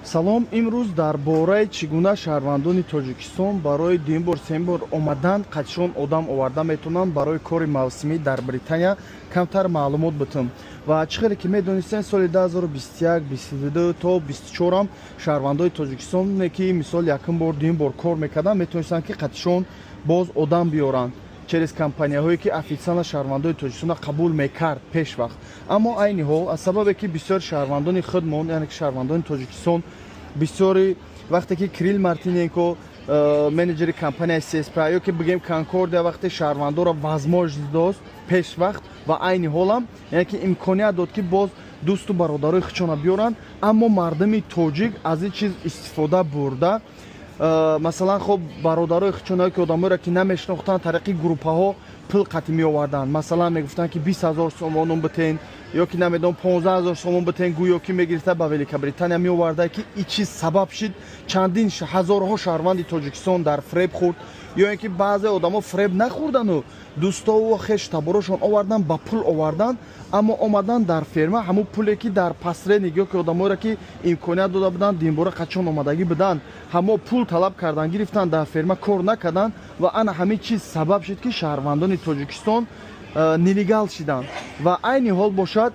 Салом. Имрӯз дар бораи чӣ гуна шаҳрвандони Тоҷикистон барои дуюм бор, сеюм бор омадан қатишон одам оварда метавонанд барои кори мавсимӣ дар Британия камтар маълумот битум. Ва чӣ хеле ки медонистем, соли 2021, 22 то 24 шаҳрвандои Тоҷикистоне, ки мисол якум бор, дуюм бор кор мекарданд, метавонистанд, ки қатишон боз одам биёранд через компанияҳое, ки официально шаҳрвандои Тоҷикистонро қабул мекард пешвақт. Аммо айни ҳол аз сабабе ки бисёр шаҳрвандони худмон, яъне ки шаҳрвандони Тоҷикистон, бисёри вақте ки Кирилл Мартиненко, менеҷери компанияи ССП ё ки бигем Конкордия, вақте шаҳрвандоро возможность дод пешвақт ва айни ҳолам, яъне ки имконият дод, ки боз дӯсту бародарои худшона биёранд, аммо мардуми тоҷик аз ин чиз истифода бурда, масалан, хоб, бародарои худшоное ки одамоеро ки намешинохтанд, тариқи группаҳо пул қатӣ меоварданд. Масалан, мегуфтанд, ки 20 000 сомонум битен ё ки намедонам, 15 000 сомон битен, гӯё ки мегирифта, ба Великобритания меоварда, ки ин чиз сабаб шид, чандин ҳазорҳо шаҳрванди Тоҷикистон дар фреб хӯрд. Ё ин ки баъзе одамо фреб нахӯрдану дӯстову хеш таборошон овардан, ба пул овардан, аммо омадан дар ферма, ҳамун пуле ки дар посредник ё ки одамоеро ки имконият дода буданд, димбора қачон омадагӣ буданд, ҳамо пул талаб кардан гирифтан, дар ферма кор накарданд. Ва ана ҳамин чиз сабаб шуд, ки шаҳрвандони Тоҷикистон нелегал шиданд. Ва айни ҳол бошад,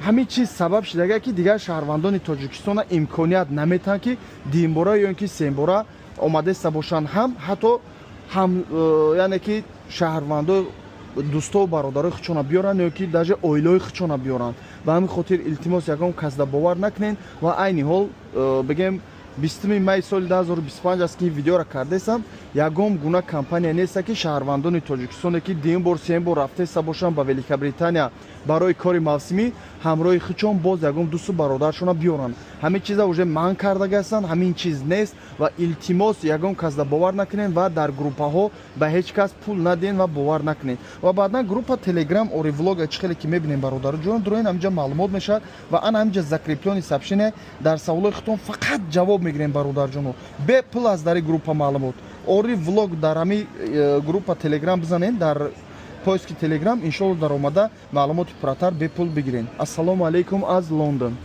ҳамин чиз сабаб шидага, ки дигар шаҳрвандони Тоҷикистона имконият наметаҳанд, ки дуюмбора ё ин ки сеюмбора омадаиста бошанд ҳам, ҳатто ҳам, яъне ки шаҳрвандо дӯстову бародарои худшона биёранд ё ки даже оилаҳои худшона биёранд. Ба ҳамин хотир, илтимос, ягон касда бовар накунед. Ва айни ҳол, бигем, 20 май соли 2025 аст, ки ин видеоро кардесам, ягон гуна компания неста, ки шаҳрвандони Тоҷикистоне, ки дуюм бор, сеюм бор рафтеста бошанд ба Великобритания барои кори мавсимӣ, ҳамроҳи худшон боз ягон дӯсту бародаршона биёранд. Ҳамин чиза уже манъ кардаги ҳастанд, ҳамин чиз нест. Ва илтимос, ягон касда бовар накунед ва дар группаҳо ба ҳеҷ кас пул надиҳед ва бовар накунед. Ва баъдан группа Телеграм Ори Влога, чӣ хеле ки мебинем, бародару ҷон, дуроин ҳаминҷа маълумот мешавад ва ана ҳаминҷа закреплённый сообщение, дар саволои худтон фақат ҷавоб мегирем, бародарҷоно, бепул аст. Дар группа маълумот Ори Влог, дар ҳамин группа Телеграм бизанед дар поиски Телеграм, иншолло, даромада маълумоти пурратар бепул бигирен. Ассалому алайкум аз Лондон.